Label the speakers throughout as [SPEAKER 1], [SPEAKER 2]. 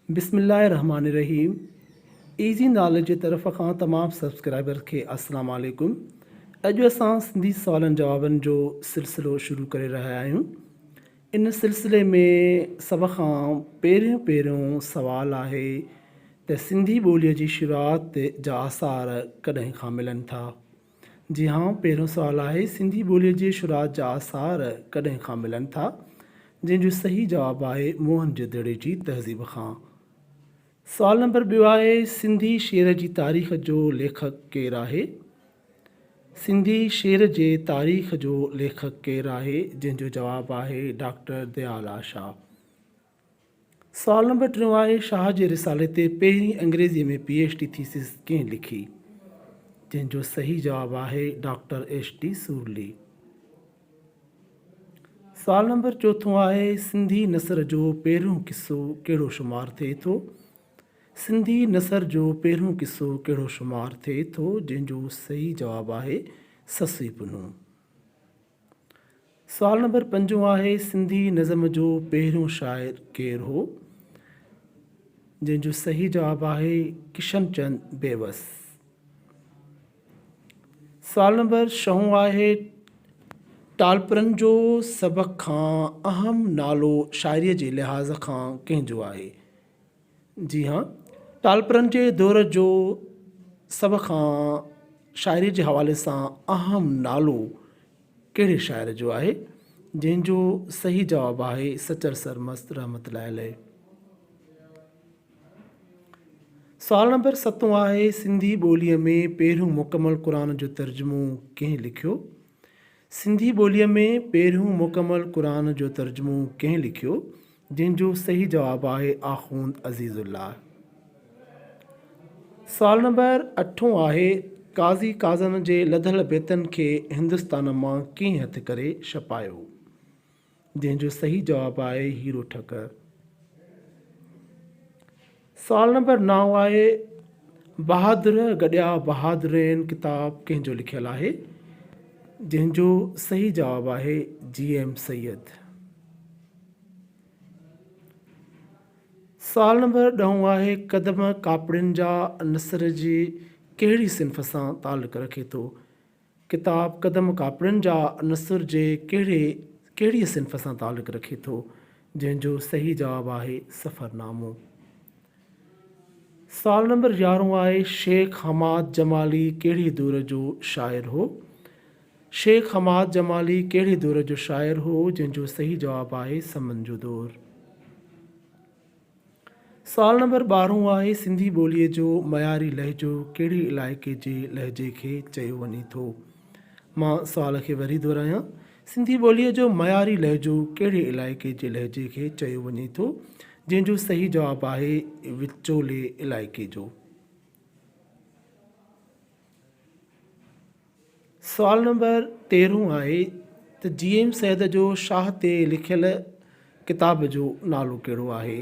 [SPEAKER 1] بسم الله الرحمٰن الرحيم ايزي ناليج جي طرف کان تمام سبسڪرائبرز کي السلام عليڪم اڄ اسان سنڌي سوالن جوابن جو سلسلو شروع ڪري رهيا آهيون ان سلسلي ۾ سڀ کان پهريون پهريون سوال آهي ته سنڌي ٻولي جي شروعات جا آثار ڪڏهن کان ملن ٿا جي ها پهريون سوال آهي سنڌي ٻوليء جي شروعات جا آثار ڪڏهن کان ملن ٿا؟ جنهن جو صحيح جواب آهي موهن جي دڙي جي تهذيب کان. سوال نمبر ٻيو آهي سنڌي شعر جي تاريخ جو ليکڪ ڪير آهي؟ سنڌي شعر جي تاريخ جو ليکڪ ڪير آهي؟ جنهن جو جواب آهي ڊاڪٽر ديال آشا. سوال نمبر ٽيون آهي شاهه جي رسالي تي پهرين انگريزيء ۾ پي ايڇ ڊي ٿيسز ڪنهن لکي؟ جنهن جو صحيح جواب آهي ڊاڪٽر ايڇ ڊي سورلي. سوال نمبر چوٿون آهي سنڌي نثر جو پهريون قصو ڪهڙو شمار ٿئي ٿو؟ سنڌي نثر جو پهريون قصو ڪهڙو شمار ٿئي ٿو؟ جنهن جو صحيح جواب آهي سسئي پنهون. سوال نمبر پنجون آهي سنڌي نظم جو پهريون شاعر ڪير هو؟ جنهن جو صحيح جواب آهي ڪشن چند بيوس. سوال نمبر ڇهون آهي ٽالپرن جو سڀ کان اهم نالو شاعريء جي لحاظ کان ڪنهن جو آهي؟ جي ها ٽالپرن جي دور جو سڀ کان شاعري جي حوالي سان اهم نالو ڪهڙي شاعر جو آهي؟ جنهن جو صحيح جواب آهي سچل سرمست رحمت الله عليه. سوال نمبر ستون آهي سنڌي ٻوليء ۾ پهريون مڪمل قرآن جو ترجمو ڪنهن لکيو؟ سنڌي ٻوليء ۾ پهريون مڪمل قرآن جو ترجمو ڪنهن لکيو؟ جنهن جو صحيح جواب آهي آخوند عزيز الله. سوال نمبر اٺون آهي قاضي قاضن جي لڌل بيتن کي هندستان مان ڪنهن هٿ ڪري ڇپايو؟ جنهن جو صحيح جواب آهي هيرو ٺڪر. سوال نمبر نائون آهي بهادر گڏيا بهادرين ڪتاب ڪنهن جو لکيل آهي؟ جنهن جو صحيح جواب آهي جي ايم سيد. سوال نمبر ڏهون آهي قدم ڪاپڙين جا نثر جي ڪهڙي صنف سان تعلق رکي ٿو؟ ڪتاب قدم ڪاپڙين جا نثر جي ڪهڙي ڪهڙيء صنف سان تعلق رکي ٿو؟ جنهن جو صحيح جواب آهي سفرنامو. سوال نمبر يارهون آهي شيخ حماد جمالي ڪهڙي دور جو شاعر هو؟ شيخ حماد جمالي ڪهڙي دور جو شاعر هو؟ جنهن جو صحيح جواب آهي سمن جو دور. سوال نمبر ٻارهون آهي سنڌي ٻوليء جو معياري لهجو ڪهڙي علائقي جي لهجي کي چيو وڃي ٿو؟ مان سوال کي وري دهرايان سنڌي ٻوليء جو معياري لهجو ڪهڙي علائقي جي لهجي کي چيو وڃي ٿو؟ جنهن جو صحيح جواب آهي وچولي علائقي جو. سوال نمبر تيرهون آهي ته جي ايم سيد جو شاهه تي لکيل ڪتاب جو نالو ڪهڙو آهي؟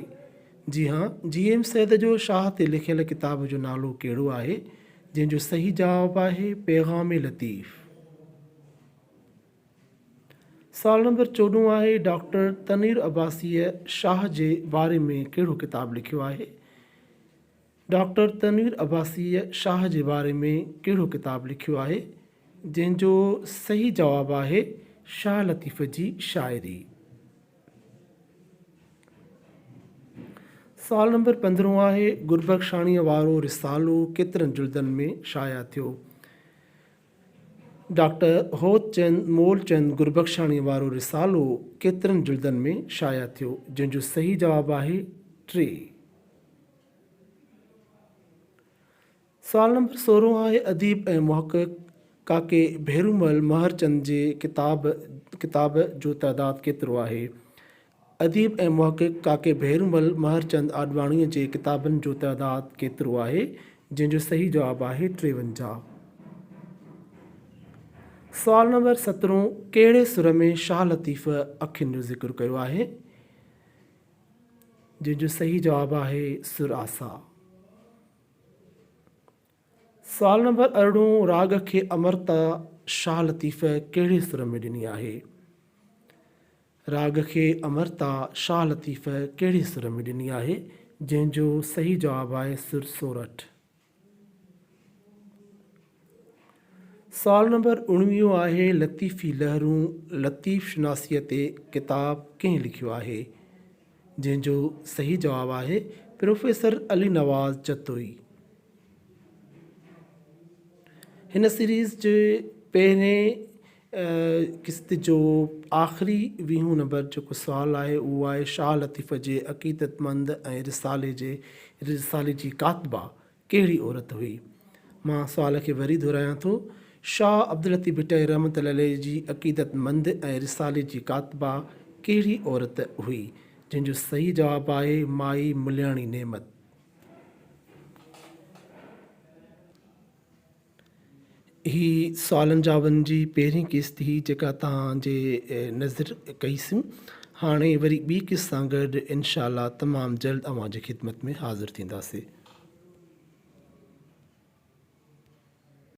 [SPEAKER 1] جي ها جي ايم سيد جو شاهه تي لکيل ڪتاب جو نالو ڪهڙو آهي؟ جنهن جو صحيح جواب آهي پيغام لطيف. سوال نمبر چوڏهون آهي ڊاڪٽر تنوير عباسيء شاهه جي باري ۾ ڪهڙو ڪتاب لکيو آهي؟ ڊاڪٽر تنوير عباسيء شاهه جي باري ۾ ڪهڙو ڪتاب لکيو آهي؟ جنهن جو صحيح جواب آهي شاهه لطيف جي شاعري. سوال نمبر پندرهون آهي گربخشاڻيء وارو رسالو ڪيترن جلدن ۾ شايع ٿيو؟ ڊاڪٽر هوتچند مولچند گربخشاڻيء وارو رسالو ڪيترن جلدن ۾ شايع ٿيو؟ جنهن جو صحيح جواب آهي ٽي. سوال نمبر سورهون آهي اديب ۽ محقق ڪاڪي ڀيرومل مهرچند جي ڪتاب ڪتاب جو تعداد ڪيترو آهي؟ اديب ۽ محقق ڪاڪي ڀيرومل مهرچند آڏواڻيء جي ڪتابن جو تعداد ڪيترو آهي؟ جنهن جو صحيح جواب آهي 53. سوال نمبر سترهون ڪهڙي سر ۾ شاهه لطيف اکين جو ذڪر ڪيو آهي؟ جنهن جو صحيح جواب آهي سر آسا. سوال نمبر ارڙهون راڳ کي امرتا شاهه لطيف ڪهڙي سر ۾ ڏني آهي؟ راڳ کي امرتا شاهه لطيف ڪهڙي سر ۾ ڏني آهي؟ جنهن جو صحيح جواب آهي سر سورٺ. سوال نمبر اڻويهون آهي لطيفي لهرون لطيف شناسيء تي ڪتاب ڪنهن لکيو آهي؟ جنهن جو صحيح جواب آهي پروفيسر علي نواز جتوئي. هن سيريز جي پهرين قسط جو آخري ويهون نمبر جيڪو سوال آهي اهو آهي شاهه لطيف جي عقيدتمند ۽ رسالي جي رسالي جي ڪاتبه ڪهڙي عورت هئي؟ مان سوال کي وري دهرايان ٿو، شاهه عبداللطيف ڀٽائي رحمة الله عليه جي عقيدتمند ۽ رسالي جي ڪاتبه ڪهڙي عورت هئي؟ جنهن جو صحيح جواب آهي مائي ملياڻي نعمت. هي سوالن جوابن جي پهرين قسط هئي جيڪا توهان جي نظر ڪئي سون. هاڻي وري ٻي قسط سان گڏ انشاء الله تمام جلد اوهان جي خدمت ۾ حاضر ٿينداسين.